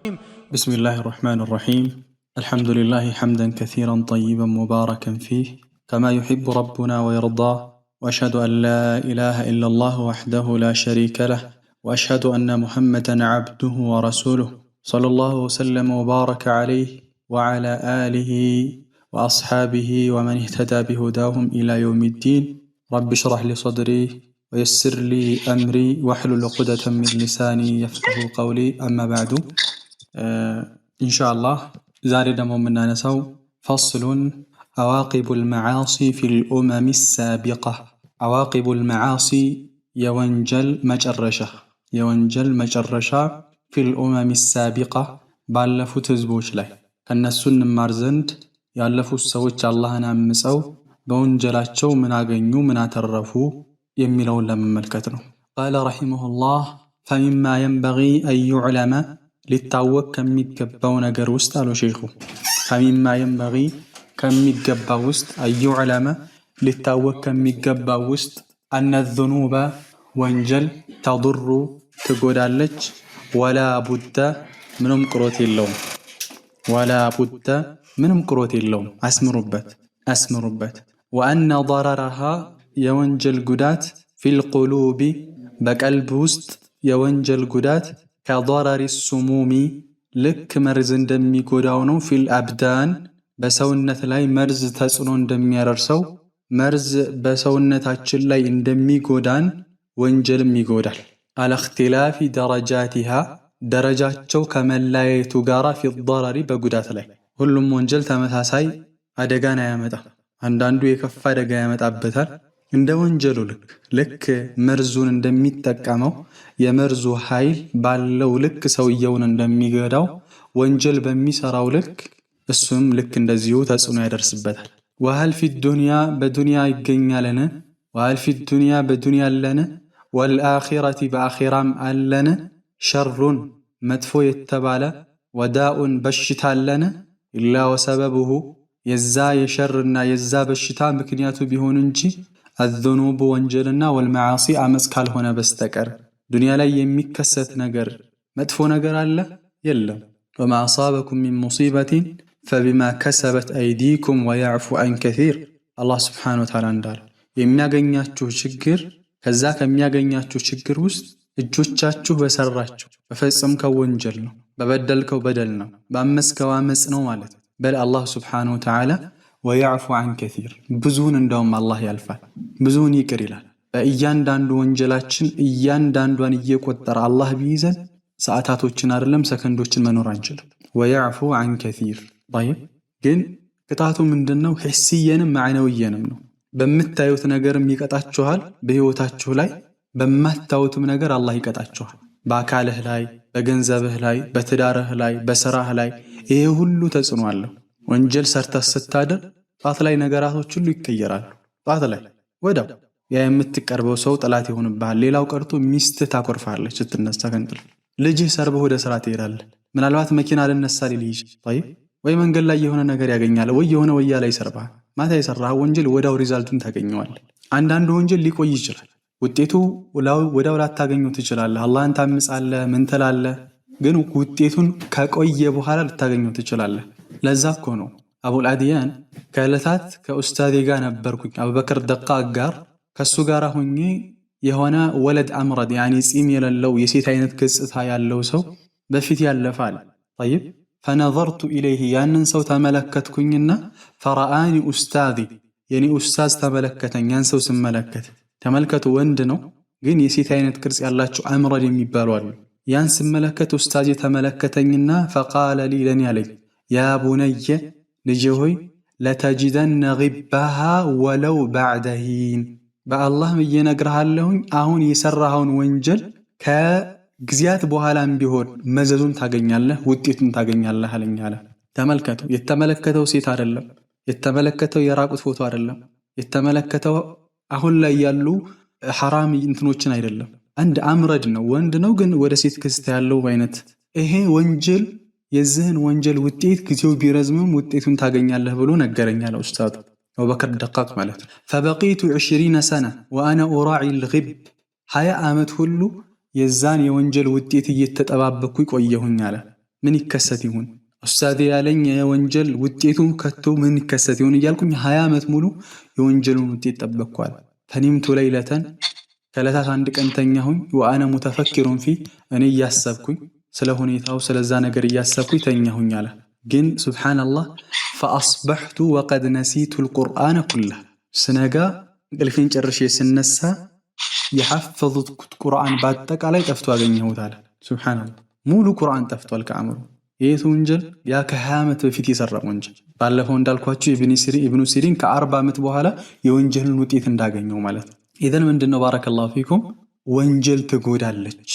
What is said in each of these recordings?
بسم الله الرحمن الرحيم. الحمد لله حمدا كثيرا طيبا مباركا فيه كما يحب ربنا ويرضاه، وأشهد أن لا إله إلا الله وحده لا شريك له، وأشهد أن محمدا عبده ورسوله، صلى الله وسلم وبارك عليه وعلى آله وأصحابه ومن اهتدى بهداهم إلى يوم الدين. رب اشرح لي صدري ويسر لي أمري واحلل عقدة من لساني يفقهوا قولي. أما بعد، ኢንሻአላህ ዛሬ ደግሞ የምናነሳው فصل: عواقب المعاصي في الأمم السابقة። عواقب المعاصي የወንጀል መጨረሻ፣ የወንጀል መጨረሻ፣ في الأمم السابقة ባለፉት ህዝቦች ላይ፣ ከነሱ እንማር ዘንድ ያለፉት ሰዎች አላህን አምፀው በወንጀላቸው ምን አገኙ፣ ምን አተረፉ የሚለውን ለመመልከት ነው። قال رحمه الله: فمما ينبغي أن يعلم ሊታወቅ ከሚገባው ነገር ውስጥ አሉ ሼኹ፣ فمما ينبغي ከሚገባው ውስጥ፣ أن يعلم ሊታወቅ ከሚገባው ውስጥ፣ أن الذنوب ወንጀል፣ تضر ትጎዳለች፣ ولا بد ምንም ቅሮት የለውም፣ ولا بد ምንም ቅሮት የለውም። አስምሩበት፣ አስምሩበት። وأن ضررها የወንጀል ጉዳት፣ في القلوب በቀልብ ውስጥ የወንጀል ጉዳት፣ كضرر السموم ልክ መርዝ እንደሚጎዳው ነው፣ في الأبدان በሰውነት ላይ መርዝ ተጽዕኖ እንደሚያደርሰው፣ መርዝ በሰውነታችን ላይ እንደሚጎዳን ወንጀልም ይጎዳል። على اختلاف درجاتها ደረጃቸው ከመለያየቱ ጋራ፣ في الضرر በጉዳት ላይ። ሁሉም ወንጀል ተመሳሳይ አደጋን አያመጣም። አንዳንዱ የከፋ አደጋ ያመጣበታል። እንደ ወንጀሉ ልክ፣ ልክ መርዙን እንደሚጠቀመው፣ የመርዙ ኃይል ባለው ልክ ሰውየውን እንደሚገዳው፣ ወንጀል በሚሰራው ልክ እሱም ልክ እንደዚሁ ተጽዕኖ ያደርስበታል። وهل في الدنيا በዱንያ ይገኛልን? وهل في الدنيا በዱንያ አለን? والآخرة በአኺራም አለን? شر መጥፎ የተባለ፣ وداء በሽታ አለን? إلا وسببه የዛ የሸርና የዛ በሽታ ምክንያቱ ቢሆን እንጂ፣ الذنوب ወንጀልና፣ والمعاصي አመፅ ካልሆነ በስተቀር ዱንያ ላይ የሚከሰት ነገር መጥፎ ነገር አለ? የለም። وما أصابكم من مصيبة فبما كسبت أيديكم ويعفو عن كثير አላህ سبحانه وتعالى እንዳለው የሚያገኛችሁ ችግር ከዛ ከሚያገኛችሁ ችግር ውስጥ እጆቻችሁ በሰራችሁ በፈጸምከው ወንጀል ነው፣ በበደልከው በደል ነው፣ ባመስከው አመፅ ነው ማለት ነው። በል አላህ سبحانه وتعالى ويعفو عن كثير ብዙውን እንደውም አላህ ያልፋል፣ ብዙውን ይቅር ይላል። በእያንዳንዱ ወንጀላችን እያንዳንዷን እየቆጠረ አላህ ቢይዘን ሰዓታቶችን አይደለም ሰከንዶችን መኖር አንችልም። ويعفو عن كثير። طيب፣ ግን ቅጣቱ ምንድን ነው? حسيا ንም معنويا ንም ነው። በምታዩት ነገርም ይቀጣችኋል በህይወታችሁ ላይ፣ በማታዩትም ነገር አላህ ይቀጣችኋል። በአካልህ ላይ፣ በገንዘብህ ላይ፣ በትዳርህ ላይ፣ በስራህ ላይ ይሄ ሁሉ ተጽዕኖ አለው። ወንጀል ሰርተህ ስታድር ጧት ላይ ነገራቶች ሁሉ ይቀየራሉ። ጧት ላይ ወዲያው ያ የምትቀርበው ሰው ጠላት ይሆንብሃል። ሌላው ቀርቶ ሚስትህ ታኮርፋለች ስትነሳ ከእንቅልፍ። ልጅህ ሰርበህ ወደ ስራ ትሄዳለህ። ምናልባት መኪና ልነሳ ሊል ይችላል። طيب፣ ወይ መንገድ ላይ የሆነ ነገር ያገኛል፣ ወይ የሆነ ወያ ላይ ይሰርብሃል። ማታ የሰራህ ወንጀል ወዲያው result ኡን ታገኘዋለህ። አንዳንዱ ወንጀል ሊቆይ ይችላል። ውጤቱ ወዲያው ላታገኘው ትችላለህ። አላህን ታምጻለህ፣ ምን ትላለህ፣ ግን ውጤቱን ከቆየ በኋላ ልታገኘው ትችላለህ። ለዛ እኮ ነው አቡል አድያን ከዕለታት ከኡስታዜ ጋር ነበርኩኝ አቡበክር ደቃቅ ጋር፣ ከሱ ጋር ሁኜ የሆነ ولد أمرد يعني ፂም የሌለው የሴት አይነት ገጽታ ያለው ሰው በፊት ያለፋል። طيب፣ فنظرت إليه ያንን ሰው ተመለከትኩኝና፣ فرآني أستاذي የኔ ኡስታዝ ተመለከተኝ። ያን ሰው ስመለከት፣ ተመልከቱ፣ ወንድ ነው ግን የሴት አይነት ቅርጽ ያላቸው أمرد የሚባሉ አሉ። ያን ስመለከት ኡስታዝ ተመለከተኝና فقال لي ለኔ አለኝ፣ يا بني ልጄ ሆይ፣ لتجدن غبها ولو بعد حين በአላህ እየነግርሃለሁኝ አሁን የሰራኸውን ወንጀል ከጊዜያት በኋላም ቢሆን መዘዙን ታገኛለህ፣ ውጤቱን ታገኛለህ አለኝ አለ። ተመልከቱ፣ የተመለከተው ሴት አይደለም፣ የተመለከተው የራቁት ፎቶ አይደለም፣ የተመለከተው አሁን ላይ ያሉ ሐራም እንትኖችን አይደለም። አንድ أمرد ነው፣ ወንድ ነው፣ ግን ወደ ሴት ገጽታ ያለው አይነት። ይሄ ወንጀል የዚህን ወንጀል ውጤት ጊዜው ቢረዝምም ውጤቱን ታገኛለህ ብሎ ነገረኝ አለ ኡስታዙ አቡበክር ደቃቅ ማለት ነው። فبقيت 20 سنة وأنا أراعي الغب 20 ዓመት ሁሉ የዛን የወንጀል ውጤት እየተጠባበኩ ቆየሁኝ አለ። ምን ይከሰት ይሆን ኡስታዝ ያለኝ የወንጀል ውጤቱ ከቶ ምን ይከሰት ይሆን እያልኩኝ 20 ዓመት ሙሉ የወንጀሉን ውጤት ጠበቅኳል። فنمت ليلة ከዕለታት አንድ ቀን ተኛሁኝ። وأنا متفكر فيه እኔ እያሰብኩኝ ስለ ሁኔታው ስለዛ ነገር እያሰብኩኝ ተኛሁኝ አለ። ግን سبحان الله فأصبحت وقد نسيت القرآن كله ስነጋ እንቅልፌን ጨርሼ ስነሳ የሐፈዙት ቁርአን በአጠቃላይ ጠፍቶ አገኘሁት አለ። سبحان الله ሙሉ ቁርአን ጠፍቷል ከአእምሮ። ይህ ወንጀል ያ ከ20 ዓመት በፊት የሰራ ወንጀል። ባለፈው እንዳልኳቸው ኢብኑ ሲሪን ከ40 ዓመት በኋላ የወንጀልን ውጤት እንዳገኘው ማለት ነው። إذن ምንድነው بارك الله فيكم ወንጀል ትጎዳለች።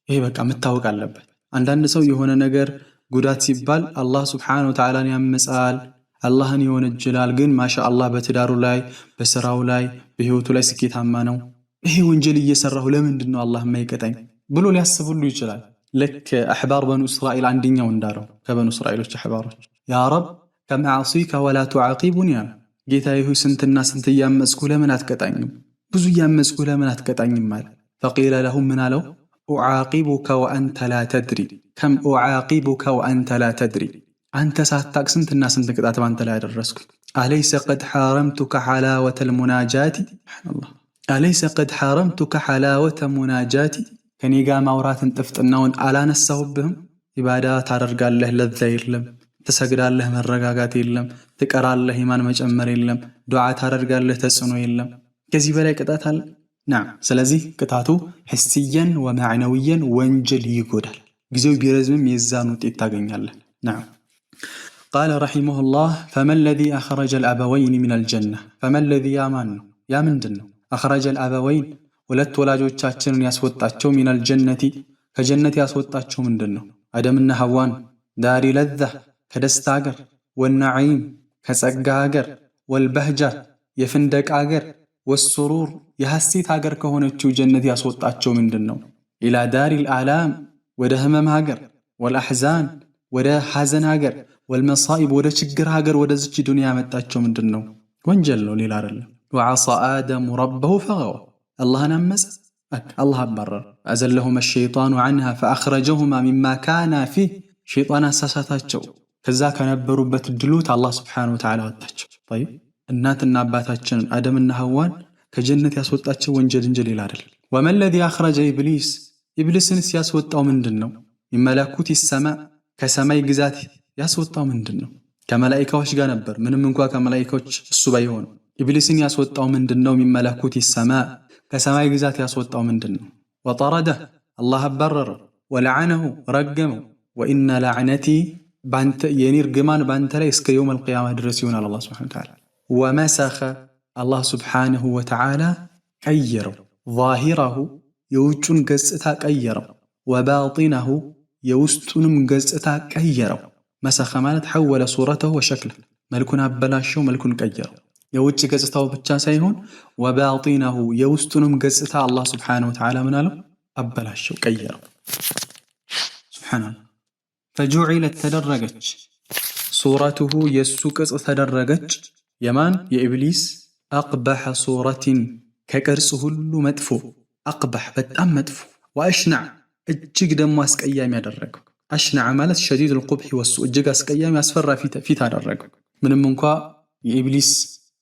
ይሄ በቃ መታወቅ አለበት። አንዳንድ ሰው የሆነ ነገር ጉዳት ሲባል አላህ سبحانه وتعالى ን ያመጻል፣ አላህን ይወነጅላል። ግን ما شاء الله በትዳሩ ላይ፣ በስራው ላይ፣ በህይወቱ ላይ ስኬታማ ነው። ይሄ ወንጀል እየሰራሁ ለምንድን ነው አላህ የማይቀጣኝ ብሎ ሊያስብ ሁሉ ይችላል። ልክ أحبار بني إسرائيل አንደኛው እንዳለው ከበኑ እስራኤሎች አሕባሮች يا رب كم أعصيك ولا تعاقبني አለ። ጌታዬ ሆይ ስንትና ስንት እያመጽኩ ለምን አትቀጣኝም? ብዙ እያመጽኩ ለምን አትቀጣኝም አለ። فقيل له ምን አለው? أعاقبك وأنت لا تدري كم أعاقبك وأنت لا تدري፣ አንተ ሳታቅ ስንትና ስንት ቅጣት ባንተ ላይ አደረስኩ። أليس قد حرمتك حلاوة المناجاة سبحان الله أليس قد حرمتك حلاوة مناجاتي ከኔ ጋር ማውራትን ጥፍጥናውን አላነሳሁብህም? ኢባዳ ታደርጋለህ፣ ለዛ የለም። ትሰግዳለህ፣ መረጋጋት የለም። ትቀራለህ፣ ኢማን መጨመር የለም። ዱዓ ታደርጋለህ፣ ተጽዕኖ የለም። ከዚህ በላይ ቅጣት አለ? نعم። ስለዚህ ቅጣቱ حسيا ومعنويا ወንጀል ይጎዳል። ጊዜው ቢረዝምም የዛን ውጤት ታገኛለህ። نعم። قال رحمه الله فما الذي أخرج الأبوين من الجنة። فما الذي ያ ማን ነው? ያ ምንድን ነው? أخرج الأبوين ሁለት ወላጆቻችንን ያስወጣቸው من الجنة ከጀነት ያስወጣቸው ምንድን ነው? አደምና ሐዋን دار اللذة ከደስታ ሀገር፣ والنعيم ከጸጋ ሀገር፣ والبهجة የፍንደቃ ሀገር፣ والسرور የሐሴት ሀገር ከሆነችው ጀነት ያስወጣቸው ምንድን ነው? إلى دار الآلام ወደ ህመም ሀገር፣ والأحزان ወደ ሐዘን ሀገር፣ والمصائب ወደ ችግር ሀገር ወደዚች ዱንያ ያመጣቸው ምንድን ነው? ወንጀል ነው፣ ሌላ አይደለም። وعصى آدم ربه فغوى አላህን አመፀ፣ አላህ አባረረ። أزلهما الشيطان عنها فأخرجهما مما كانا فيه ሸይጣን አሳሳታቸው፣ ከዛ ከነበሩበት ድሎት አላህ سبحانه وتعالى አወጣቸው። طيب እናትና አባታችንን አደምና ሐዋን ከጀነት ያስወጣቸው ወንጀል እንጂ ሌላ አይደለም። وما الذي أخرج إبليس ኢብሊስንስ ያስወጣው ምንድን ነው? من ملكوت السماء ከሰማይ ግዛት ያስወጣው ምንድን ነው? ከመላኢካዎች ጋር ነበር፣ ምንም እንኳ ከመላኢካዎች እሱ ባይሆንም ኢብሊስን ያስወጣው ምንድን ነው? من ملكوت السماء ከሰማይ ግዛት ያስወጣው ምንድን ነው? وطرده አላህ አባረረው፣ ولعنه ረገመው። وإن لعنتي የኔ እርግማን በአንተ ላይ እስከ يوم القيامة ድረስ ይሆናል። አላህ سبحانه وتعالى ومسخ አላህ سبحانه وتعالى ቀየረው፣ ظاهره የውጩን ገጽታ ቀየረው፣ وباطنه የውስጡንም ገጽታ ቀየረው። مسخ ማለት حول صورته وشكله መልኩን አበላሸው፣ መልኩን ቀየረው። የውጭ ገጽታው ብቻ ሳይሆን وباطنه የውስጡንም ገጽታ አላህ سبحانه وتعالى ምን አለው? አበላሸው፣ ቀየረው። سبحان الله። فجعلت ተደረገች፣ صورته የእሱ ቅርጽ ተደረገች። የማን የኢብሊስ أقبح صورة ከቅርጽ ሁሉ መጥፎ፣ أقبح በጣም መጥፎ፣ وأشنع እጅግ ደግሞ አስቀያሚ ያደረገው። أشنع ማለት شديد القبح والسوء እጅግ አስቀያሚ አስፈራ ፊት አደረገው። ምንም እንኳ የኢብሊስ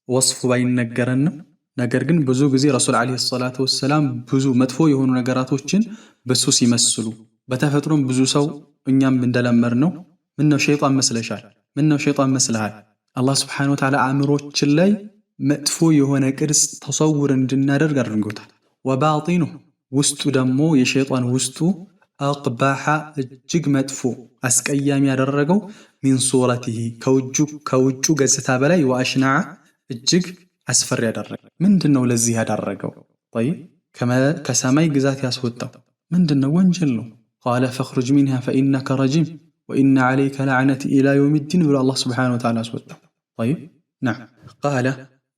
ወስፉ ባይነገረንም ነገር ግን ብዙ ጊዜ ረሱል عليه الصلاة والسلام ብዙ መጥፎ የሆኑ ነገራቶችን በሱ ሲመስሉ በተፈጥሮም ብዙ ሰው እኛም እንደለመድ ነው ምነው ሸይጣን መስለሻል፣ ምነው ሸይጣን መስለሃል። አላህ سبحانه وتعالى አእምሮችን ላይ መጥፎ የሆነ ቅርጽ تصور እንድናደርግ አድርጎታል። وباطنه ውስጡ ደግሞ የሸይጣን ውስጡ أقبح እጅግ መጥፎ አስቀያሚ ያደረገው من صورته ከውጩ ገጽታ በላይ وأشنع እጅግ አስፈሪ ያደረገው ምንድን ነው? ለዚህ ያደረገው طيب ከሰማይ ግዛት ያስወጣው ምንድን ነው? ወንጀል ነው። قال فاخرج منها فإنك رجيم وإن عليك لعنتي إلى يوم الدين ብሎ አላህ سبحانه وتعالى አስወጣው። طيب نعم። قال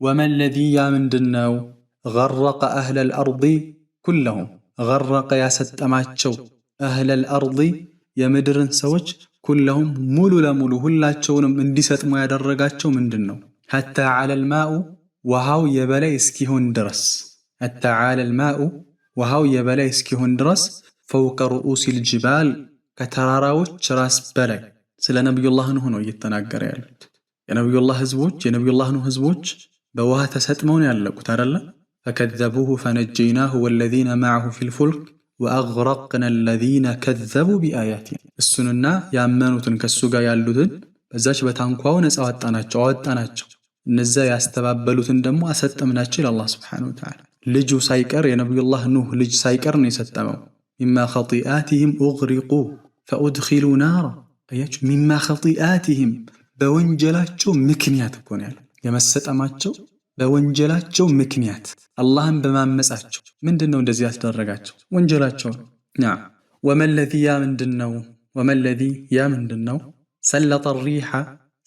وما الذي ያ ምንድን ነው? غرق أهل الأرض كلهم غرق ያሰጠማቸው أهل الأرض የምድርን ሰዎች كلهم ሙሉ ለሙሉ ሁላቸውንም እንዲሰጥሙ ያደረጋቸው ምንድን ነው? حتى علا الماء ውሃው የበላይ እስኪሆን ድረስ حتى علا الماء ውሃው የበላይ እስኪሆን ድረስ فوق رءوس الجبال ከተራራዎች ራስ በላይ። ስለ ነቢዩላህ ኑህ ነው እየተናገረ ያሉት። የነቢዩላህ ህዝቦች፣ የነቢዩላህ ኑህ ህዝቦች በውሃ ተሰጥመው ነው ያለቁት አይደለ? فكذبوه فنجيناه والذين معه في الفلك وأغرقنا الذين كذبوا بآياتنا። እሱንና ያመኑትን ከሱ ጋር ያሉትን በዛች በታንኳው ነፃ አወጣናቸው አወጣናቸው፣ እነዛ ያስተባበሉትን ደግሞ አሰጠምናቸው ይላል አላህ سبحانه وتعالى። ልጁ ሳይቀር፣ የነቢዩላህ ኑህ ልጅ ሳይቀር ነው የሰጠመው። مما خطيئاتهم أغرقوا فأدخلوا نارا። አያችሁ፣ مما خطيئاتهم በወንጀላቸው ምክንያት እኮ ነው ያለው። የመሰጠማቸው በወንጀላቸው ምክንያት፣ አላህን በማመጻቸው። ምንድን ነው እንደዚህ ያስደረጋቸው? ወንጀላቸው ነው። وما الذي ያ ምንድን ነው? وما الذي ያ ምንድን ነው? سلط الريح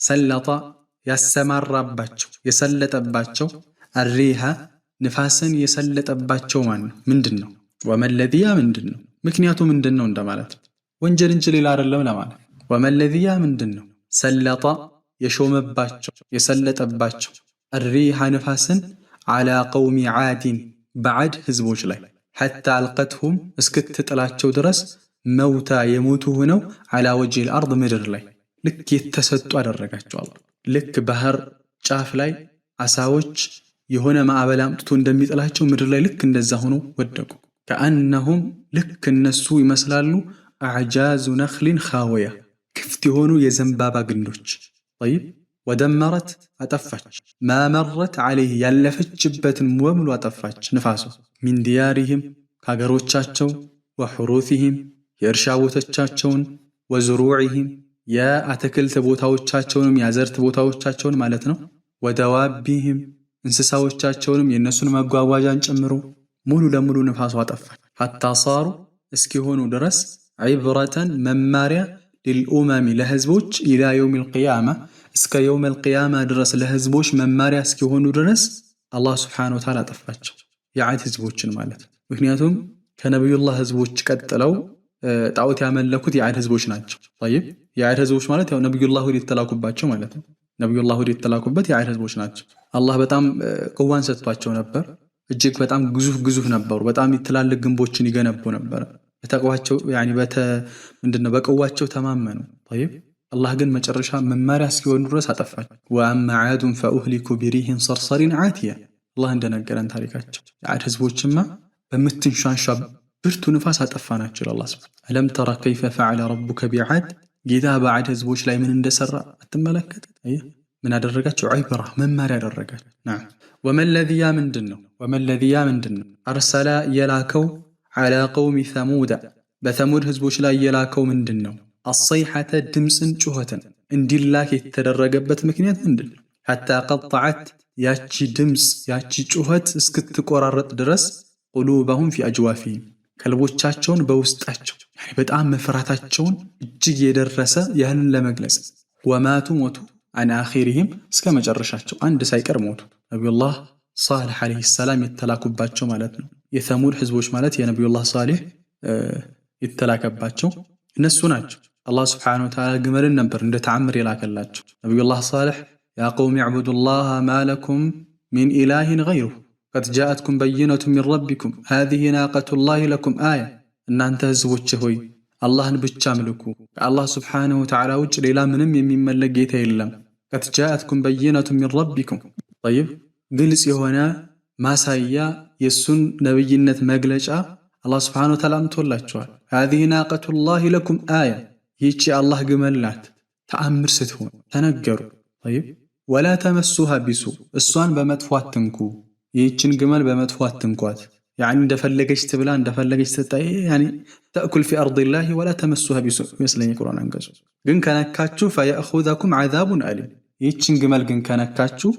سلط ያሰማራባቸው፣ የሰለጠባቸው፣ الريح ንፋስን የሰለጠባቸው ማን ነው? ምንድን ነው? وما الذي ያ ምንድን ነው? ምክንያቱ ምንድን ነው እንደማለት ነው። ወንጀል እንጂ ሌላ አይደለም ለማለት። وما الذي ያ ምንድን ነው? سلط የሾመባቸው፣ የሰለጠባቸው፣ الريح ንፋስን፣ على قوم عاد በዓድ ህዝቦች ላይ፣ حتى ألقتهم እስክትጥላቸው ድረስ፣ موتى የሞቱ ሆነው፣ على وجه الأرض ምድር ላይ ልክ የተሰጡ አደረጋቸው። አላህ ልክ ባህር ጫፍ ላይ አሳዎች የሆነ ማዕበል አምጥቶ እንደሚጥላቸው ምድር ላይ ልክ እንደዛ ሆኖ ወደቁ። كأنهم ልክ እነሱ ይመስላሉ أعجاز نخل خاوية ክፍት የሆኑ የዘንባባ ግንዶች። طيب ودمرت አጠፋች፣ ما مرت عليه ያለፈችበትን በሙሉ አጠፋች ንፋሷ፣ من ديارهم ከሀገሮቻቸው፣ وحروثهم የእርሻ ቦታዎቻቸውን፣ وزروعهم የአትክልት ቦታዎቻቸውንም የአዝርት ቦታዎቻቸውን ማለት ነው። ودوابهم እንስሳዎቻቸውንም የእነሱን መጓጓዣን ጨምሮ ሙሉ ለሙሉ ንፋሱ አጠፋች። حتى صاروا እስኪሆኑ ድረስ፣ عبرة መማሪያ፣ للأمم ለህዝቦች፣ إلى يوم القيامة እስከ يوم القيامة ድረስ ለህዝቦች መማሪያ እስኪሆኑ ድረስ አላህ سبحانه وتعالى አጠፋቸው። የዓድ ህዝቦችን ማለት ነው። ምክንያቱም ከነቢዩላህ ህዝቦች ቀጥለው ጣዖት ያመለኩት የዓድ ህዝቦች ናቸው። طيب የዓድ ህዝቦች ማለት ያው ነቢዩላህ ሁድ የተላኩባቸው ማለት ነው። ነቢዩላህ ሁድ የተላኩበት የዓድ ህዝቦች ናቸው። አላህ በጣም ቅዋን ሰጥቷቸው ነበር። እጅግ በጣም ግዙፍ ግዙፍ ነበሩ። በጣም ትላልቅ ግንቦችን ይገነቡ ነበር። በተቅዋቸው ምንድነው በቅዋቸው ተማመኑ። طيب አላህ ግን መጨረሻ መማሪያ እስኪሆኑ ድረስ አጠፋቸው። وأما عاد فأهلكوا بريح صرصر عاتية አላህ እንደነገረን ታሪካቸው የዓድ ህዝቦችማ በምትንሿንሿ ብርቱ ንፋስ አጠፋናቸው። አላህ ألم تر كيف فعل ربك بعاد ጌታ በዓድ ህዝቦች ላይ ምን እንደሰራ አትመለከት? ምን አደረጋቸው? عبرة መማሪያ አደረጋቸው። نعم وما الذي ያ ምንድን ነው? وما الذي ያ ምንድን ነው? أرسل የላከው على قوم ثمود በተሙድ ህዝቦች ላይ የላከው ምንድን ነው? الصيحة ድምፅን ጩኸትን እንዲላክ የተደረገበት ምክንያት ምንድን ነው? حتى قطعت ያቺ ድምፅ ያቺ ጩኸት እስክትቆራረጥ ድረስ፣ قلوبهم في أجوافهم ቀልቦቻቸውን በውስጣቸው በጣም መፍራታቸውን እጅግ የደረሰ ያንን ለመግለጽ። وماتوا ሞቱ፣ عن آخرهم እስከ መጨረሻቸው አንድ ሳይቀር ሞቱ። ነቢዩላህ ሳልሕ عليه السلام የተላኩባቸው ማለት ነው። የሰሙድ ህዝቦች ማለት የነቢዩላህ ሳሌሕ የተላከባቸው እነሱ ናቸው። አላህ سبحانه وتعالى ግመልን ነበር እንደ ተዓምር የላከላቸው። ነቢዩላህ ሳልሕ يا قوم اعبدوا الله ما لكم من إله غيره قد جاءتكم بينة من ربكم هذه ناقة الله لكم آية እናንተ ህዝቦች ሆይ አላህን ብቻ አምልኩ፣ ከአላህ سبحانه وتعالى ውጭ ሌላ ምንም የሚመለክ ጌታ የለም። قد جاءتكم بينة من ربكم طيب ግልጽ የሆነ ማሳያ የእሱን ነብይነት መግለጫ አላህ سبحانه وتعالى አምጥቶላችኋል። هذه ناقة الله لكم آية ይህቺ የአላህ ግመል ናት ተአምር ስትሆን ተነገሩ። طيب ولا تمسوها بسوء እሷን በመጥፎ አትንኩ፣ ይህችን ግመል በመጥፎ አትንኳት። يعني እንደፈለገች ትብላ እንደፈለገች ትጠጣ፣ يعني تأكل في أرض الله ولا تمسوها بسوء ይመስለኝ የቁርአን አንቀጹ። ግን ከነካችሁ فيأخذكم عذاب أليم ይህችን ግመል ግን ከነካችሁ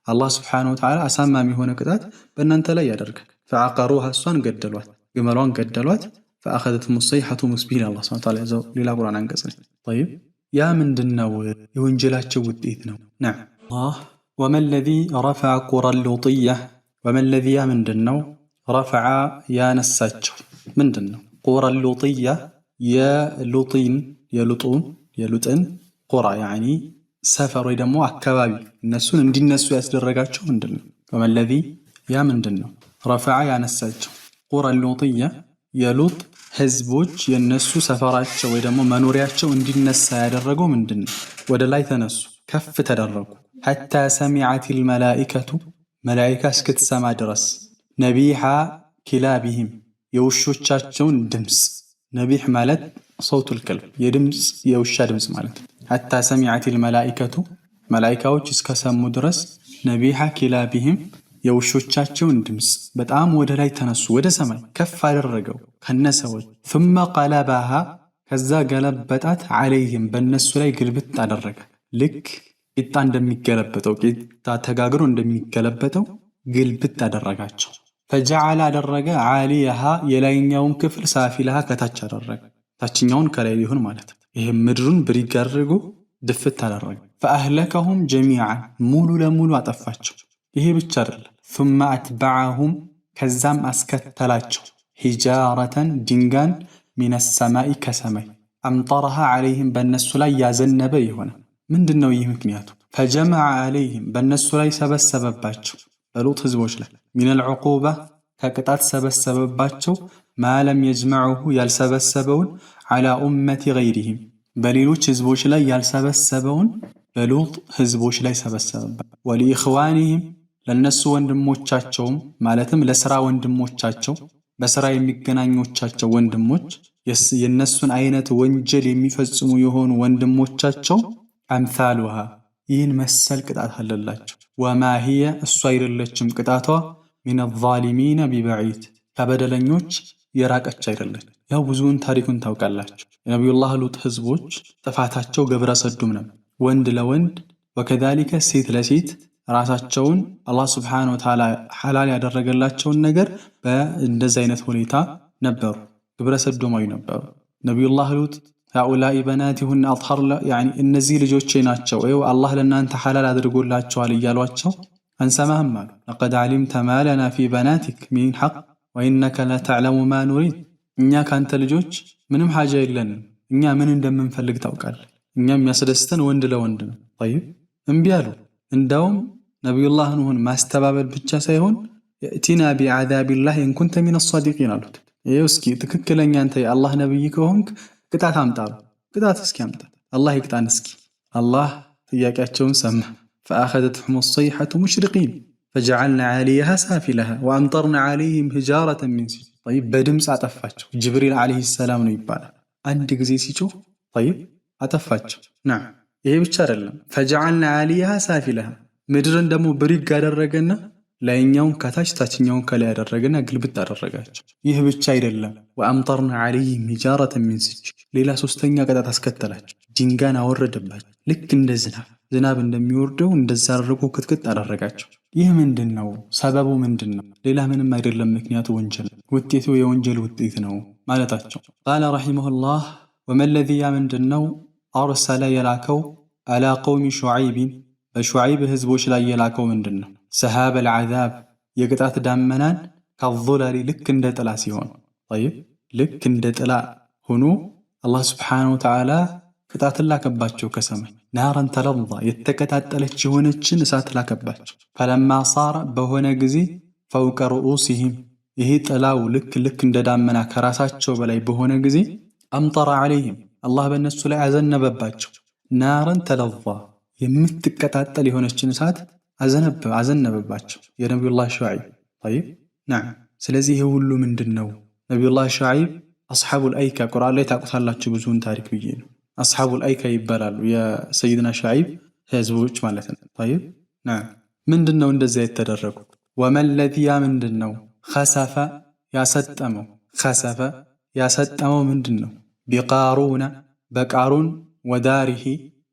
አላህ سبحانه وتعالى አሳማሚ የሆነ ቅጣት በእናንተ ላይ ያደርጋል። فعقروها እሷን ገደሏት፣ ግመሏን ገደሏት። فأخذتهم الصيحة مصبحين አላህ سبحانه وتعالى ያዘው ሌላ ቁርአን አንቀጽ ነው። طيب ያ ምንድነው? የወንጀላቸው ውጤት ነው። نعم አላህ وما الذي رفع قرى اللوطية وما الذي ያ ምንድን ነው? رفع ያነሳቸው ምንድን ነው? قرى اللوطية የሉጢን የሉጡን የሉጥን قرى يعني ሰፈር ወይ ደግሞ አካባቢ እነሱን እንዲነሱ ያስደረጋቸው ምንድን ነው? وما الذي ያ ምንድን ነው? رفع ያነሳቸው قرى اللوطية የሉጥ ህዝቦች የነሱ ሰፈራቸው ወይ ደግሞ መኖሪያቸው እንዲነሳ ያደረገው ምንድን ነው? ወደ ላይ ተነሱ፣ ከፍ ተደረጉ። حتى سمعت الملائكة መላኢካ እስክትሰማ ድረስ نبيح كلابهم የውሾቻቸውን ድምፅ። نبيح ማለት صوت الكلب የድምፅ የውሻ ድምፅ ማለት ነው። حتى سمعت الملائكة መላኢካዎች እስከሰሙ ድረስ نبيح كلابهم የውሾቻቸውን ድምፅ። በጣም ወደ ላይ ተነሱ፣ ወደ ሰማይ ከፍ አደረገው ከነሰዎች። ثم قلبها ከዛ ገለበጣት፣ عليهم በእነሱ ላይ ግልብጥ አደረገ። ልክ ቂጣ እንደሚገለበጠው፣ ቂጣ ተጋግሮ እንደሚገለበጠው ግልብጥ አደረጋቸው። فجعل አደረገ عاليها የላይኛውን ክፍል سافلها ከታች አደረገ፣ ታችኛውን ከላይ ሊሆን ማለት ነው። ይህም ምድሩን ብሪግ አድርጎ ድፍት አደረገ። فأهلكهم جميعا ሙሉ ለሙሉ አጠፋቸው። ይሄ ብቻ አይደለም። ثم أتبعهم ከዛም አስከተላቸው حجارة ድንጋን من السماء ከሰማይ أمطرها عليهم በእነሱ ላይ ያዘነበ የሆነ። ምንድን ነው ይህ ምክንያቱ? فجمع عليهم በእነሱ ላይ ሰበሰበባቸው፣ በሉጥ ህዝቦች ላይ من العقوبة ከቅጣት ሰበሰበባቸው ما لم يجمعه ያልሰበሰበውን على أمة غيرهم በሌሎች ህዝቦች ላይ ያልሰበሰበውን በሉጥ ህዝቦች ላይ ሰበሰበባቸው። ولإخوانهم ለነሱ ወንድሞቻቸውም ማለትም ለስራ ወንድሞቻቸው፣ በስራ የሚገናኞቻቸው ወንድሞች፣ የነሱን አይነት ወንጀል የሚፈጽሙ የሆኑ ወንድሞቻቸው أمثالها ይህን መሰል ቅጣት አለላቸው። وما هي እሷ አይደለችም ቅጣቷ من الظالمين ببعيد ከበደለኞች የራቀች አይደለች። ያው ብዙውን ታሪኩን ታውቃላችሁ። የነቢዩላህ ሉጥ ህዝቦች ጥፋታቸው ግብረ ሰዱም ነበር። ወንድ ለወንድ وكذلك ሴት ለሴት ራሳቸውን አላህ سبحانه وتعالى ሐላል ያደረገላቸውን ነገር በእንደዚህ አይነት ሁኔታ ነበሩ። ግብረ ሰዶማዊ ነበሩ። ነቢዩላህ ሉጥ هؤلاء بناتي هن أطهر يعني እነዚህ ልጆቼ ናቸው፣ ይኸው አላህ ለእናንተ ሐላል አድርጎላቸዋል እያሏቸው አንሰማህም አሉ። لقد علمت ما لنا في بناتك من حق وإنك لتعلم ما نريد እኛ ካንተ ልጆች ምንም ሓጃ የለንም። እኛ ምን እንደምንፈልግ ታውቃለህ። እኛ የሚያስደስተን ወንድ ለወንድ ነው። طيب እምቢ አሉ። እንዳውም ነቢዩላህ ኑህን ማስተባበል ብቻ ሳይሆን ائتنا بعذاب الله إن كنت من الصادقين አሉት። ይኸው እስኪ ትክክለኛ አንተ የአላህ ነብይ ከሆንክ ቅጣት አምጣ አሉ። ቅጣት እስኪ አምጣ፣ አላህ ይቅጣን እስኪ። አላህ ጥያቄያቸውን ሰማ። فأخذتهم الصيحة مشرقين فجعلنا عاليها سافلها وأمطرنا عليهم حجارة من سجيل። طيب በድምፅ አጠፋቸው። ጅብሪል عليه السلام ነው ይባላል። አንድ ጊዜ ሲጮህ طيب አጠፋቸው። نعم ይሄ ብቻ አይደለም። فجعلنا عاليها سافلها ምድርን ደግሞ ብሪግ አደረገና ላይኛውን ከታች ታችኛውን ከላይ አደረገና ግልብጥ አደረጋቸው። ይህ ብቻ አይደለም። وأمطرنا عليهم حجارة من سجيل ሌላ ሶስተኛ ቅጣት አስከተላቸው። ድንጋይን አወረደባቸው። ልክ እንደ ዝናብ፣ ዝናብ እንደሚወርደው እንደዛ አድርጎ ክትክት አደረጋቸው። ይህ ምንድን ነው? ሰበቡ ምንድን ነው? ሌላ ምንም አይደለም። ምክንያቱ ወንጀል፣ ውጤቱ የወንጀል ውጤት ነው ማለታቸው። قال رحمه الله وما الذي ያ ምንድን ነው أرسل የላከው على قوم شعيب በሹዓይብ ህዝቦች ላይ የላከው ምንድን ነው? سحاب العذاب የቅጣት ዳመናን كالظلل ልክ እንደ ጥላ ሲሆን طيب ልክ እንደ ጥላ ሆኖ አላህ سبحانه وتعالى ቅጣትን ላከባቸው ከሰማይ نارا تلظى የተቀጣጠለች የሆነችን እሳት ላከባቸው። فلما صار በሆነ ጊዜ فوق رءوسهم ይሄ ጥላው ልክ ልክ እንደ ዳመና ከራሳቸው በላይ በሆነ ጊዜ أمطر عليهم አላህ በእነሱ ላይ አዘነበባቸው نارا تلظى የምትቀጣጠል የሆነችን እሳት አዘነበባቸው የነቢዩላህ ሹዓይብ። طيب نعم። ስለዚህ ይሄ ሁሉ ምንድን ነው? ነቢዩላህ ሹዓይብ أصحاب الأيكة ቁርአን ላይ ታውቁታላችሁ ብዙውን ታሪክ ብዬ ነው። أصحاب الأيكة ይባላሉ የሰይድና ሹዓይብ ህዝቦች ማለት ነው። طيب نعم። ምንድን ነው እንደዚያ የተደረጉ? وما الذي ያ ምንድን ነው? خسف ያሰጠመው خسف ያሰጠመው ምንድን ነው? بقارون በቃሩን وداره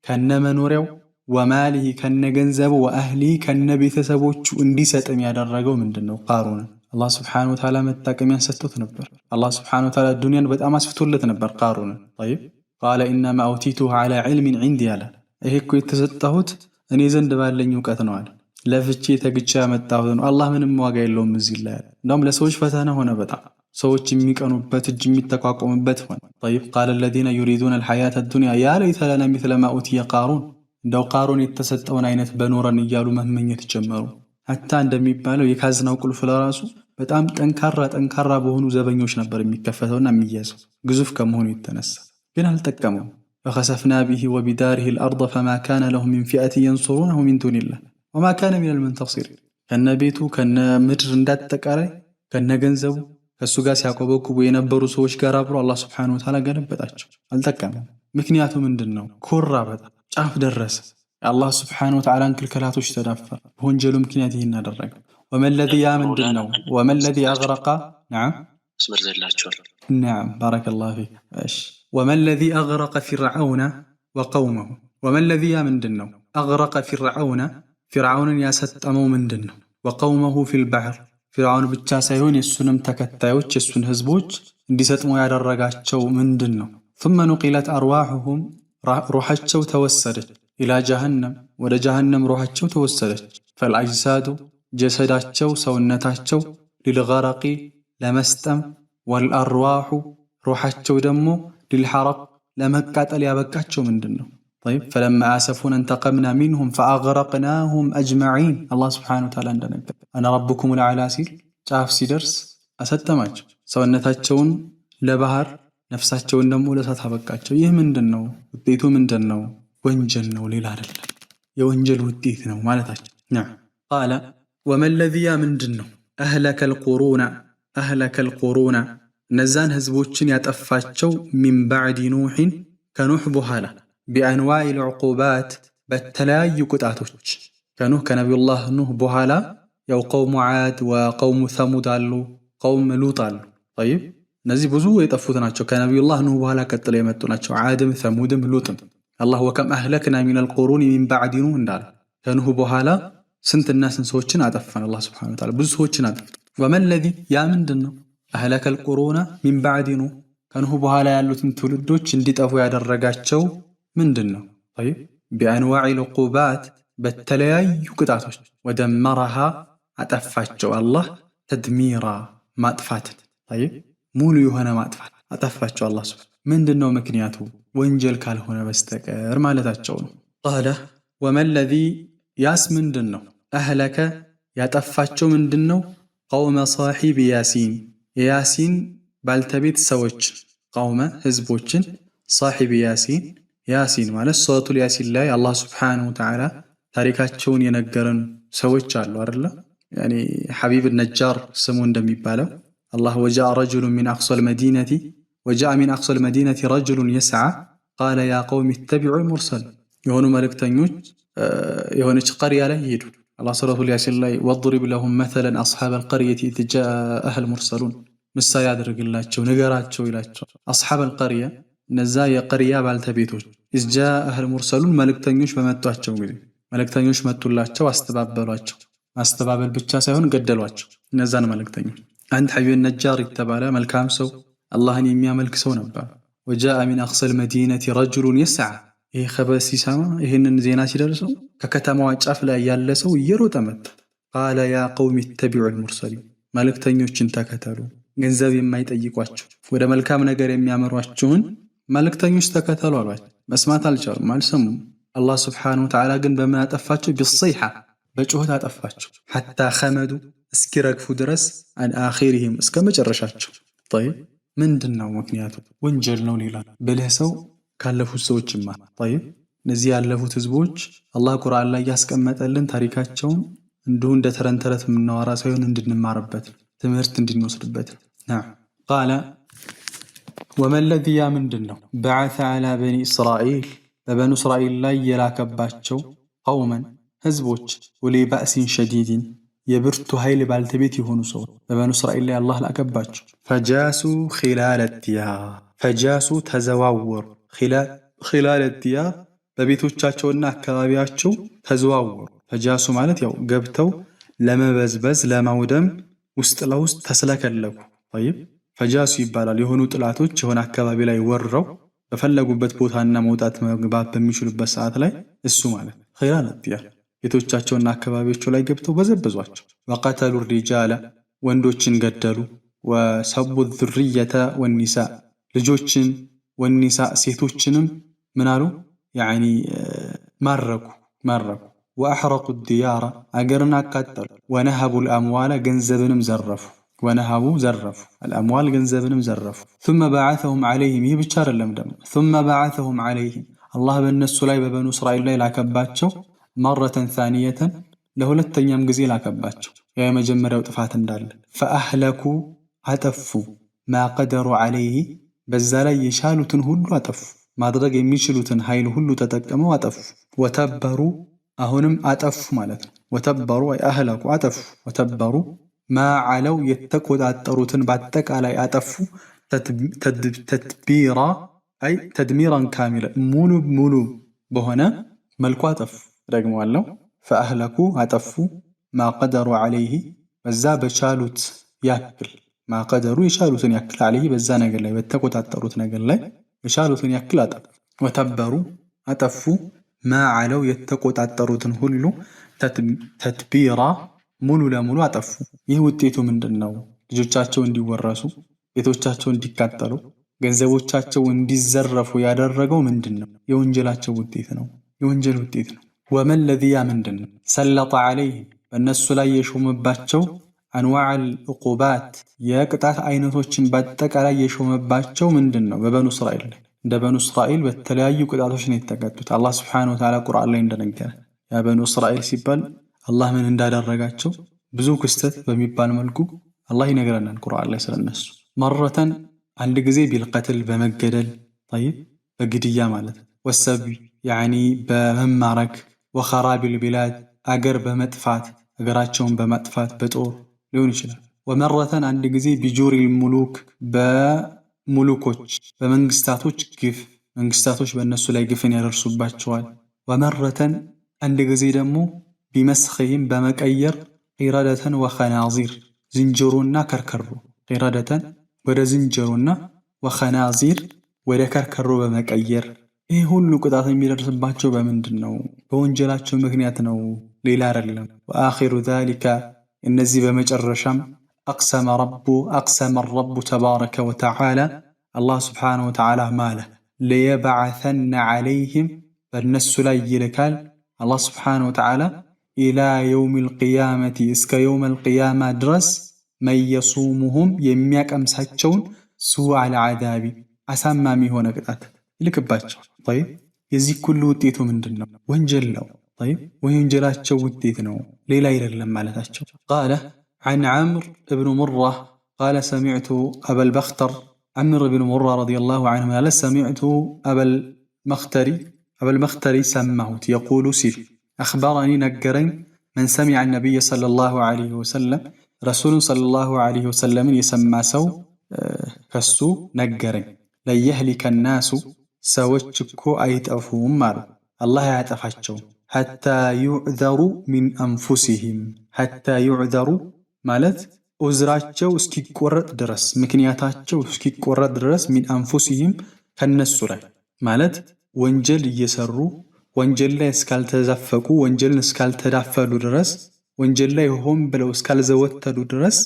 ከነመኖሪያው وماله ከነገንዘቡ وأهله ከነ ቤተሰቦቹ እንዲሰጥም ያደረገው ምንድን ነው? ቃሩን አላህ سبحانه وتعالى መጠቀሚያን ሰጥቶት ነበር። አላህ سبحانه وتعالى ዱንያን በጣም አስፍቶለት ነበር ቃሩንን። طيب قال إنما أوتيته على علم عندي አለ። ይሄ እኮ የተሰጠሁት እኔ ዘንድ ባለኝ እውቀት ነው አለ። ለፍቼ ተግቼ ያመጣሁት ነው። አላህ ምንም ዋጋ የለውም እዚህ ላይ አለ። እንደውም ለሰዎች ፈተና ሆነ። በጣም ሰዎች የሚቀኑበት እጅ የሚጠቋቆሙበት ሆነ። طيب قال الذين يريدون الحياة الدنيا يا ليت لنا مثل ما أوتي قارون እንደው ቃሩን የተሰጠውን አይነት በኖረን እያሉ መመኘት ጀመሩ። حتى እንደሚባለው የካዝናው ቁልፍ ለራሱ በጣም ጠንካራ ጠንካራ በሆኑ ዘበኞች ነበር የሚከፈተውና የሚያዘው ግዙፍ ከመሆኑ የተነሳ ግን አልጠቀመውም። فخسفنا به وبداره الأرض فما كان له من فئة ينصرونه من دون الله وما كان من المنتصرين። ከነ ቤቱ ከነ ምድር እንዳጠቃላይ ከነ ገንዘቡ ከእሱ ጋር ሲያቆበቁቡ የነበሩ ሰዎች ጋር አብሮ አላህ سبحانه وتعالى ገለበጣቸው። አልጠቀመም። ምክንያቱ ምንድን ነው? ኮራ፣ በጣም ጫፍ ደረሰ። የአላህ سبحانه وتعالى ን ክልከላቶች ተዳፈረ። በወንጀሉ ምክንያት ይህን አደረገ። وما الذي ያ ምንድን ነው? وما الذي أغرق نعم መስመር ዘላቸዋል። نعم بارك الله فيك። እሺ وما الذي أغرق فرعون وقومه وما الذي ያ ምንድን ነው? أغرق فرعون ፊርዓውንን ያሰጠመው ምንድን ነው? وقومه في البحر ፊርዓውን ብቻ ሳይሆን የእሱንም ተከታዮች የእሱን ህዝቦች እንዲሰጥሙ ያደረጋቸው ምንድን ነው? ثم نقلت أرواحهم ሩሓቸው ተወሰደች፣ إلى جهنم ወደ ጀሃነም ሩሓቸው ተወሰደች። فالأجساد ጀሰዳቸው ሰውነታቸው للغرق ለመስጠም፣ والأرواح ሩሓቸው ደግሞ للحرق ለመቃጠል ያበቃቸው ምንድን ነው? طيب فلما آسفونا انتقمنا منهم فأغرقناهم أجمعين አላህ سبحانه وتعالى እንደነገር أنا ربكم الأعلى ሲል ጫፍ ሲደርስ አሰጠማቸው። ሰውነታቸውን ለባህር ነፍሳቸውን ደግሞ ለእሳት አበቃቸው። ይህ ምንድን ነው? ውጤቱ ምንድን ነው? ወንጀል ነው፣ ሌላ አይደለም። የወንጀል ውጤት ነው ማለታቸው። قال وما الذي ያ ምንድን ነው? أهلك القرون أهلك القرون እነዛን ህዝቦችን ያጠፋቸው من بعد نوح ከኑሕ በኋላ بأنواع العقوبات በተለያዩ ቅጣቶች ከኑህ ከነቢዩላህ ኑህ በኋላ ያው قوم عاد وقوم ثمود አሉ፣ قوم لوط አሉ። طيب እነዚህ ብዙ የጠፉት ናቸው። ከነቢዩላህ ኑህ በኋላ ቀጥለው የመጡ ናቸው። ዓድም፣ ተሙድም፣ ሉጥም። አላህ وكم أهلكنا من القرون من بعد نوح እንዳለ ከኑህ በኋላ ስንትና ስንት ሰዎችን አጠፋን። አላህ سبحانه وتعالى ብዙ ሰዎችን አጠፍቶ وما الذي ያ ምንድን ነው? أهلك القرون من بعد نوح ከኑህ በኋላ ያሉትን ትውልዶች እንዲጠፉ ያደረጋቸው ምንድን ነው? طيب بأنواع العقوبات በተለያዩ ቅጣቶች ودمرها አጠፋቸው አላህ تدميرا ማጥፋትን طيب ሙሉ የሆነ ማጥፋት አጠፋቸው አላህ سبحانه ምንድን ነው ምክንያቱ? ወንጀል ካልሆነ በስተቀር ማለታቸው ነው። قال وما الذي ያስ ምንድን ነው? أهلك ያጠፋቸው ምንድን ነው? قوم صاحب يس የያሲን ባልተቤት ሰዎች قوم ህዝቦችን صاحب يس ያሲን ማለት ሱረቱል ያሲን ላይ አላህ سبحانه وتعالى ታሪካቸውን የነገረን ሰዎች አሉ አይደለ? يعني ሐቢብ ነጃር ስሙ እንደሚባለው አላህ وجاء رجل من أقصى المدينة وجاء من أقصى المدينة رجل يسعى قال يا قوم اتبعوا المرسلين የሆኑ መልእክተኞች የሆነች قرية ላይ ሄዱ። አላህ ሱረቱል ያሲን ላይ واضرب لهم مثلا أصحاب القرية إذ جاءها المرسلون ምሳሌ አድርግላቸው ንገራቸው ይላቸው። أصحاب القرية እነዛ የ قرية ባልተቤቶች إذ جاءها المرسلون መልእክተኞች በመጧቸው ጊዜ መልእክተኞች መጡላቸው፣ አስተባበሏቸው። ማስተባበል ብቻ ሳይሆን ገደሏቸው እነዛን መልእክተኞች። አንድ ሐቢብ ነጃር የተባለ መልካም ሰው አላህን የሚያመልክ ሰው ነበር። وجاء من أقصى المدينة رجل يسعى ይሄ خبر ሲሰማ ይህንን ዜና ሲደርሰው ከከተማዋ ጫፍ ላይ ያለ ሰው እየሮጠ መጣ። قال يا قوم اتبعوا المرسلين መልእክተኞችን ተከተሉ፣ ገንዘብ የማይጠይቋቸው ወደ መልካም ነገር የሚያመሯችሁን መልእክተኞች ተከተሉ አሏቸው። መስማት አልቻሉም፣ አልሰሙም። አላህ سبحانه وتعالى ግን በምን አጠፋቸው? بالصيحة በጩኸት አጠፋቸው። حتى خمدوا እስኪረግፉ ድረስ عن آخرهم እስከ መጨረሻቸው። طيب ምንድን ነው ምክንያቱ? ወንጀል ነው። ሌላ ብልህ ሰው ካለፉት ሰዎች ይማር። طيب እነዚህ ያለፉት ህዝቦች አላህ ቁርአን ላይ ያስቀመጠልን ታሪካቸውን እንዲሁ እንደ ተረት ተረት የምናወራ ሳይሆን እንድንማርበት ትምህርት እንድንወስድበት። نعم قال وما الذي ያ ምንድን ነው بعث على بني إسرائيل በበኑ እስራኤል ላይ የላከባቸው قوما ህዝቦች أولي بأس شديد የብርቱ ኃይል ባልተቤት የሆኑ ሰዎች በበኑ እስራኤል ላይ አላህ ላከባቸው። فجاسوا خلال الديار فجاسوا ተዘዋወሩ፣ خلال الديار በቤቶቻቸውና አካባቢያቸው ተዘዋወሩ። فجاسوا ማለት ያው ገብተው ለመበዝበዝ ለማውደም ውስጥ ለውስጥ ተስለከለኩ። طيب فجاسوا ይባላል። የሆኑ ጥላቶች የሆነ አካባቢ ላይ ወርረው በፈለጉበት ቦታና መውጣት መግባት በሚችሉበት ሰዓት ላይ እሱ ማለት خلال الديار ቤቶቻቸውና አካባቢዎቹ ላይ ገብተው በዘበዟቸው። وقتلوا الرجال ወንዶችን ገደሉ። وسبوا الذرية والنساء ልጆችን والنساء ሴቶችንም ምናሉ يعني ማረኩ ማረኩ። وأحرقوا الديار አገርን አቃጠሉ። ونهبوا الأموال ገንዘብንም ዘረፉ። ونهبوا ዘረፉ፣ الأموال ገንዘብንም ዘረፉ። ثم بعثهم عليهم ይህ ብቻ አይደለም ደግሞ ثم بعثهم عليهم አላህ በእነሱ ላይ በበኑ እስራኤል ላይ ላከባቸው مرة ثانية ለሁለተኛም ጊዜ ላከባቸው። ያ የመጀመሪያው ጥፋት እንዳለ فأهلكوا አጠፉ፣ ما قدروا عليه በዛ ላይ የቻሉትን ሁሉ አጠፉ። ማድረግ የሚችሉትን ኃይል ሁሉ ተጠቅመው አጠፉ። وتبروا አሁንም አጠፉ ማለት ነው። وتبروا أي أهلكوا አጠፉ። وتبروا ما علوا የተቆጣጠሩትን በአጠቃላይ አጠፉ። تتبيرا أي تدميرا كاملا ሙሉ ሙሉ በሆነ መልኩ አጠፉ። ደግመዋለሁ። فأهلكوا አጠፉ፣ ما قدروا عليه በዛ በቻሉት ያክል ما قدروا የቻሉትን ያክል عليه በዛ ነገር ላይ በተቆጣጠሩት ነገር ላይ የቻሉትን ያክል አጠፉ። وتبروا አጠፉ ما علوا የተቆጣጠሩትን ሁሉ تتبيرا ሙሉ ለሙሉ አጠፉ። ይህ ውጤቱ ምንድን ነው? ልጆቻቸው እንዲወረሱ፣ ቤቶቻቸው እንዲቃጠሉ፣ ገንዘቦቻቸው እንዲዘረፉ ያደረገው ምንድን ነው? የወንጀላቸው ውጤት ነው። የወንጀል ውጤት ነው። وما الذي ያ ምንድን ነው? سلط عليهم በእነሱ ላይ የሾመባቸው أنواع العقوبات የቅጣት አይነቶችን በአጠቃላይ የሾመባቸው ምንድን ነው? በበኑ እስራኤል ላይ እንደ በኑ እስራኤል በተለያዩ ቅጣቶች ነው የተቀጡት። አላህ سبحانه وتعالى ቁርአን ላይ እንደነገረ ያ በኑ እስራኤል ሲባል አላህ ምን እንዳደረጋቸው ብዙ ክስተት በሚባል መልኩ አላህ ይነግረናል ቁርአን ላይ ስለነሱ። مرة አንድ ጊዜ بالقتل በመገደል طيب በግድያ ማለት ነው። والسبي يعني በመማረክ وخراب البلاد አገር በመጥፋት አገራቸውን በማጥፋት በጦር ሊሆን ይችላል። ومرة አንድ ጊዜ بجور الملوك በሙሉኮች በመንግስታቶች ግፍ መንግስታቶች በእነሱ ላይ ግፍን ያደርሱባቸዋል። ومرة አንድ ጊዜ ደግሞ بمسخهم በመቀየር قردة وخنازير ዝንጀሮና ከርከሮ قردة ወደ ዝንጀሮና وخنازير ወደ ከርከሮ በመቀየር ይህ ሁሉ ቅጣት የሚደርስባቸው በምንድን ነው? በወንጀላቸው ምክንያት ነው፣ ሌላ አይደለም። وآخر ذلك እነዚህ በመጨረሻም أقسم رب أقسم الرب تبارك وتعالى አላህ سبحانه وتعالى ማለ ليبعثن عليهم በእነሱ ላይ ይልካል አላህ سبحانه وتعالى إلى يوم القيامة እስከ يوم القيامة ድረስ من يسومهم የሚያቀምሳቸውን سوء العذاب አሳማሚ የሆነ ቅጣት ይልክባቸዋል። طيب የዚህ ሁሉ ውጤቱ ምንድን ነው? ወንጀል ነው። طيب ወንጀላቸው ውጤት ነው፣ ሌላ አይደለም ማለታቸው። قال عن عمرو بن مرة قال سمعت أبا البختر ዐምር ብኑ ሙራ رضي الله عنه ያለ سمعت أبا البختري ሰማሁት يقول ሲል أخبرني ነገረኝ من سمع النبي صلى الله عليه وسلم ረሱሉን صلى الله عليه وسلم ን የሰማ ሰው ከሱ ነገረኝ። لن يهلك الناس ሰዎች እኮ አይጠፉም አሉ። አላህ አያጠፋቸውም። حتى يعذروا من أنفسهم حتى يعذروا ማለት ዑዝራቸው እስኪቆረጥ ድረስ ምክንያታቸው እስኪቆረጥ ድረስ من أنفسهم ከነሱ ላይ ማለት ወንጀል እየሰሩ ወንጀል ላይ እስካልተዘፈቁ ወንጀልን እስካልተዳፈሩ ድረስ ወንጀል ላይ ሆን ብለው እስካልዘወተሩ ድረስ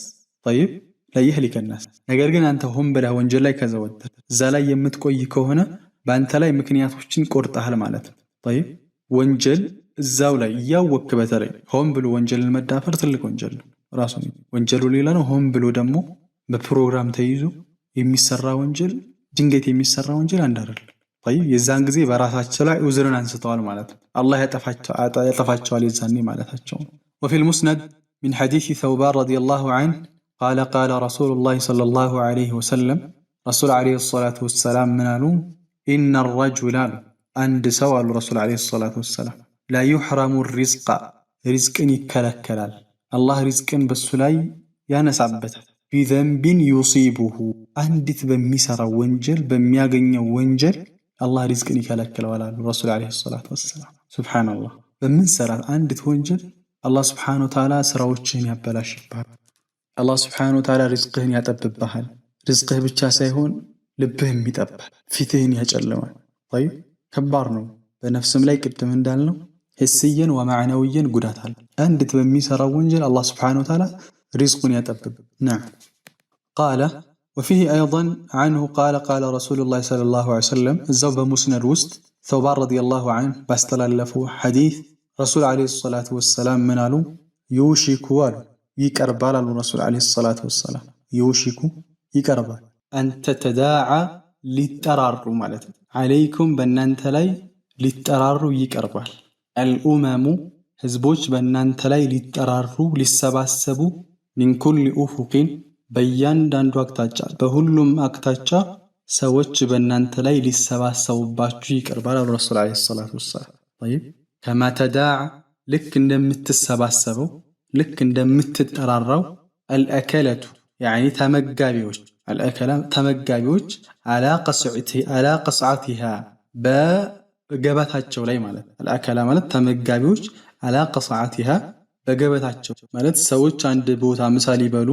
طيب لن يهلك الناس። ነገር ግን አንተ ሆን ብለህ ወንጀል ላይ ከዘወተር እዛ ላይ የምትቆይ ከሆነ በአንተ ላይ ምክንያቶችን ቆርጠሃል ማለት ነው። طيب ወንጀል እዛው ላይ እያወክ በተለይ ሆን ብሎ ወንጀልን መዳፈር ትልቅ ወንጀል ነው። ራሱ ወንጀሉ ሌላ ነው። ሆን ብሎ ደግሞ በፕሮግራም ተይዞ የሚሰራ ወንጀል ድንገት የሚሰራ ወንጀል አንድ አይደለም። طيب የዛን ጊዜ በራሳቸው ላይ ዑዝርን አንስተዋል ማለት ነው። አላህ ያጠፋቸዋል የዛኔ ማለታቸው ነው። وفي المسند من حديث ثوبان رضي الله عنه قال قال رسول الله صلى الله عليه وسلم ረሱል عليه الصلاة والسلام ምን አሉ? إن الرجل አሉ አንድ ሰው አሉ ረሱል عليه الصلاة والسلام ليحرم الرزق ሪዝቅን ይከለከላል። አላህ ሪዝቅን በሱ ላይ ያነሳበታል። بذنب يصيبه አንዲት በሚሰራው ወንጀል በሚያገኘው ወንጀል አላህ ሪዝቅን ይከለክለዋል አሉ ረሱል عليه الصلاة والسلام። سبحان الله በምንሰራት አንዲት ወንጀል አላህ سبحانه وتعالى ስራዎችህን ያበላሽብሃል። አላህ سبحانه وتعالى ሪዝቅህን ያጠብብሃል። ሪዝቅህ ብቻ ሳይሆን ልብህም ይጠባል፣ ፊትህን ያጨልማል። طيب ከባድ ነው። በነፍስም ላይ ቅድም እንዳልነው حسيا ومعنويا ጉዳት አለ። አንዲት በሚሰራው ወንጀል አላህ سبحانه وتعالى ሪዝቁን ያጠብብ። نعم قال وفيه أيضا عنه قال قال رسول الله صلى الله عليه وسلم እዛው በሙስነድ ውስጥ ተውባን رضي الله عنه ባስተላለፉ ሐዲስ ረሱል عليه الصلاة والسلام ምን አሉ? يوشك አሉ ይቀርባል አሉ ረሱል عليه الصلاة والسلام። يوشك ይቀርባል፣ أن تتداعى ሊጠራሩ ማለት ነው። عليكم በእናንተ ላይ ሊጠራሩ ይቀርባል። الأمم ህዝቦች በእናንተ ላይ ሊጠራሩ ሊሰባሰቡ፣ من كل أفق በእያንዳንዱ አቅጣጫ በሁሉም አቅጣጫ ሰዎች በእናንተ ላይ ሊሰባሰቡባችሁ ይቀርባል አሉ ረሱል عليه الصلاة والسلام። طيب كما تداعى ልክ እንደምትሰባሰበው ልክ እንደምትጠራራው الأكلة يعني ተመጋቢዎች الأكلة ተመጋቢዎች على قصعتها በገበታቸው ላይ ማለት الأكلة ማለት ተመጋቢዎች على قصعتها በገበታቸው ማለት ሰዎች አንድ ቦታ ምሳ ሊበሉ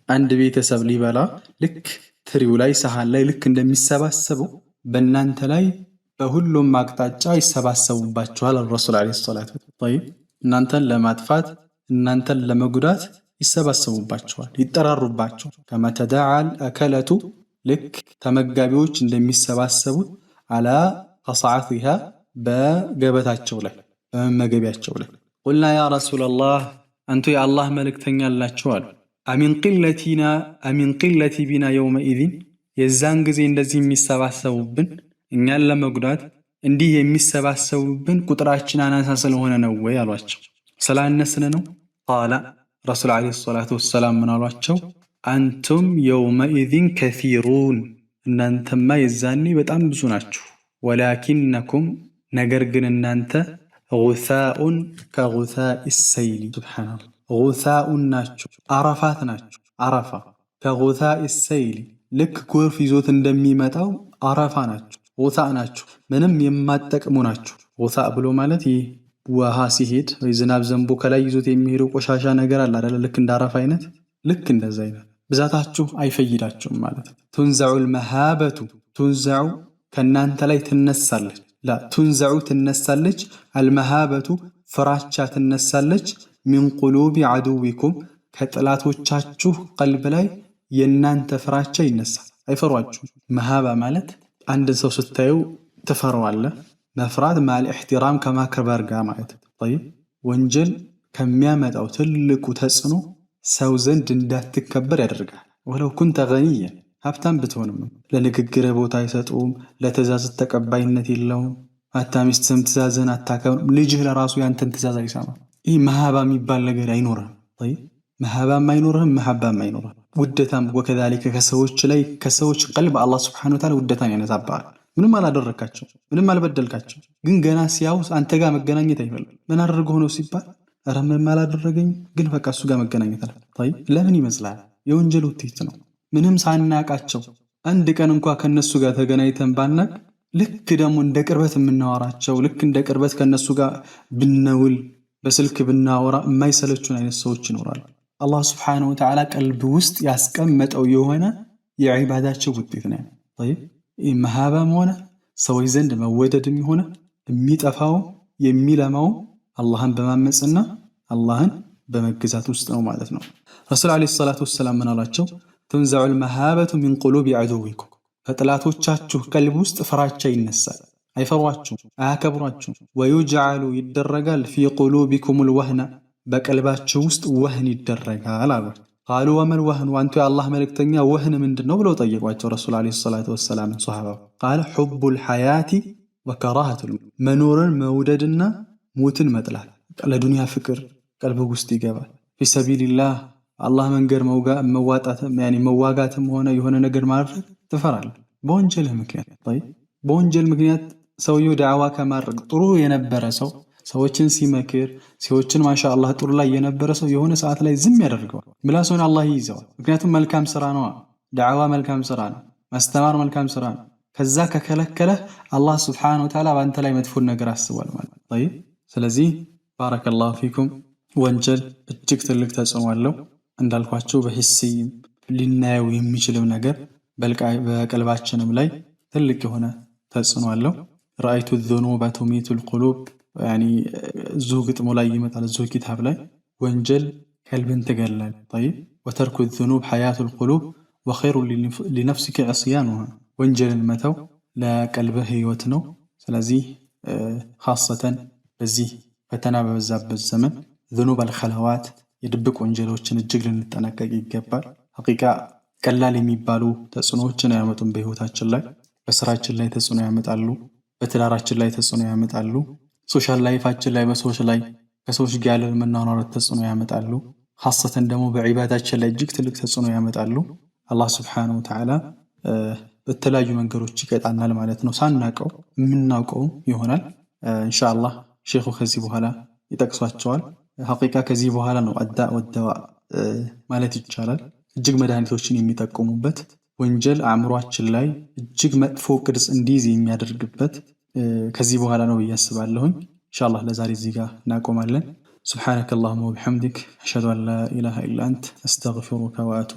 አንድ ቤተሰብ ሊበላ ልክ ትሪው ላይ ሰሃን ላይ ልክ እንደሚሰባሰበው በእናንተ ላይ በሁሉም አቅጣጫ ይሰባሰቡባችኋል ረሱል عليه الصلاة። طيب እናንተን ለማጥፋት እናንተን ለመጉዳት ይሰባሰቡባችኋል፣ ይጠራሩባችኋል። كما تداعى الأكلة ልክ ተመጋቢዎች እንደሚሰባሰቡት على قصعتها በገበታቸው ላይ በመመገቢያቸው ላይ። قلنا يا رسول الله አንቱ የአላህ መልእክተኛ አላቸው አሉ። أمن قلة بنا يومئذ የዛን ጊዜ እንደዚህ የሚሰባሰቡብን እኛን ለመጉዳት እንዲህ የሚሰባሰቡብን ቁጥራችን አናሳ ስለሆነ ነው ወይ አሏቸው። ስላነስን ነው? قال ረሱል عليه الصلاة والسلام ምን አሏቸው? أنتم يومئذ كثيرون እናንተማ የዛኔ በጣም ብዙ ናችሁ። ولكنكم ነገር ግን እናንተ غثاء كغثاء السيل سبحان الله غثاء ናችሁ፣ አረፋት ናችሁ። አረፋ كغثاء السيل ልክ ጎርፍ ይዞት እንደሚመጣው አረፋ ናችሁ፣ غثاء ናችሁ፣ ምንም የማትጠቅሙ ናችሁ። غثاء ብሎ ማለት ይህ ውሃ ሲሄድ ወይ ዝናብ ዘንቦ ከላይ ይዞት የሚሄደው ቆሻሻ ነገር አለ አይደለ? ልክ እንደ አረፋ አይነት፣ ልክ እንደዛ አይነት ብዛታችሁ አይፈይዳችሁም ማለት ነው። تنزع المهابة تنزع ከእናንተ ላይ ትነሳለች። لا تنزع ትነሳለች፣ المهابة ፍራቻ ትነሳለች። من قلوب عدوكم ከጠላቶቻችሁ ቀልብ ላይ የእናንተ ፍራቻ ይነሳል። አይፈሯችሁም። مهابة ማለት አንድን ሰው ስታዩ ትፈራዋለህ። መፍራት مع الاحترام ከማክበር ጋር ማለት ነው። طيب ወንጀል ከሚያመጣው ትልቁ ተጽዕኖ ሰው ዘንድ እንዳትከበር ያደርጋል። ولو كنت غنيا ሀብታም ብትሆንም ለንግግር ቦታ አይሰጡም፣ ለትእዛዝ ተቀባይነት የለውም። حتى ሚስትህም ትእዛዝህን አታከብርም። ልጅህ ለራሱ ያንተን ትእዛዝ አይሰማም። ይህ مهابة የሚባል ነገር አይኖርህም። طيب مهابة ም አይኖርህም፣ محبة ም አይኖርህም። ውደታም وكذلك ከሰዎች ላይ ከሰዎች ቀልብ አላህ سبحانه وتعالى ውደታን ያነሳብሃል። ምንም አላደረካቸው፣ ምንም አልበደልካቸው፣ ግን ገና ሲያው አንተ ጋር መገናኘት አይፈልግም። ምን አድርገው ነው ሲባል ኧረ ምንም አላደረገኝ፣ ግን በቃ እሱ ጋር መገናኘት አለ። طيب ለምን ይመስላል? የወንጀል ውጤት ነው። ምንም ሳናቃቸው አንድ ቀን እንኳ ከነሱ ጋር ተገናኝተን ባናቅ ልክ ደግሞ እንደ ቅርበት የምናወራቸው ልክ እንደ ቅርበት ከነሱ ጋር ብንውል በስልክ ብናወራ የማይሰለቹን አይነት ሰዎች ይኖራሉ። አላህ سبحانه وتعالى ቀልብ ውስጥ ያስቀመጠው የሆነ የዒባዳቸው ውጤት ነው። طيب مهابة ም ሆነ ሰዎች ዘንድ መወደድም የሆነ የሚጠፋው የሚለማው አላህን በማመፅና አላህን በመገዛት ውስጥ ነው ማለት ነው። ረሱል عليه الصلاة والسلام ምን አሏቸው? تنزع المهابة من قلوب عدوكم ከጠላቶቻችሁ ቀልብ ውስጥ ፍራቻ ይነሳል። አይፈሯችሁም፣ አያከብሯችሁም። ويجعل ይደረጋል في قلوبكم الوهن በቀልባችሁ ውስጥ وهن ይደረጋል አሉ። قالوا وما الوهن አንቱ የአላህ መልእክተኛ وهن ምንድን ነው ብለው ጠየቋቸው ረሱል عليه الصلاة والسلام ሶሐባው። قال حب الحياة وكراهة መኖርን መውደድና ሞትን መጥላት። ለዱንያ ፍቅር ቀልብ ውስጥ ይገባል። في سبيل الله አላህ መንገድ መዋጋትም ሆነ የሆነ ነገር ማድረግ ትፈራለህ በወንጀልህ ምክንያት። በወንጀል ምክንያት ሰውየው ዳዕዋ ከማድረግ ጥሩ የነበረ ሰው ሰዎችን ሲመክር ሰዎችን ما شاء الله ጥሩ ላይ የነበረ ሰው የሆነ ሰዓት ላይ ዝም ያደርገዋል። ምላሱን አላህ ይይዘዋል። ምክንያቱም መልካም ስራ ነዋ። ዳዕዋ መልካም ስራ ነው። ማስተማር መልካም ስራ ነው። ከዛ ከከለከለህ አላህ سبحانه وتعالى በአንተ ላይ መጥፎን ነገር አስቧል ማለት ነው። ስለዚህ بارك الله فيكم ወንጀል እጅግ ትልቅ ተጽዕኖ አለው። እንዳልኳቸው በ حسي ም ሊናየው የሚችልም ነገር በቀልባችንም ላይ ትልቅ የሆነ ተጽዕኖ አለው። رأيت الذنوب تميت القلوب እዚሁ ግጥሙ ላይ ይመጣል። እዚሁ ኪታብ ላይ ወንጀል ቀልብን ትገላለች። طيب وترك الذنوب حياة القلوب وخير لنفسك عصيانها ወንጀልን መተው ለቀልብህ ህይወት ነው። ስለዚህ خاصة በዚህ ፈተና በበዛበት ዘመን ذنوب الخلوات የድብቅ ወንጀሎችን እጅግ ልንጠነቀቅ ይገባል። ሐቂቃ ቀላል የሚባሉ ተጽዕኖዎችን አያመጡም። በህይወታችን ላይ፣ በስራችን ላይ ተጽዕኖ ያመጣሉ። በትዳራችን ላይ ተጽዕኖ ያመጣሉ። Social life ኣችን ላይ፣ በሰዎች ላይ፣ ከሰዎች ጋር ያለን መኗኗር ተጽዕኖ ያመጣሉ። ኻሰተን ደግሞ በዒባዳችን ላይ እጅግ ትልቅ ተጽዕኖ ያመጣሉ። አላህ ስብሓነሁ ወተዓላ በተለያዩ መንገዶች ይቀጣናል ማለት ነው። ሳናቀው የምናውቀው ይሆናል። ኢንሻአላህ ሼኹ ከዚህ በኋላ ይጠቅሷቸዋል። ሐቂቃ ከዚህ በኋላ ነው አዳ ወደዋ ማለት ይቻላል እጅግ መድኃኒቶችን የሚጠቁሙበት፣ ወንጀል አእምሯችን ላይ እጅግ መጥፎ ቅርጽ እንዲይዝ የሚያደርግበት ከዚህ በኋላ ነው ብዬ አስባለሁኝ። ኢንሻአላህ ለዛሬ እዚህ ጋር እናቆማለን። سبحانك اللهم وبحمدك، أشهد أن لا إله إلا أنت، أستغفرك وأتوب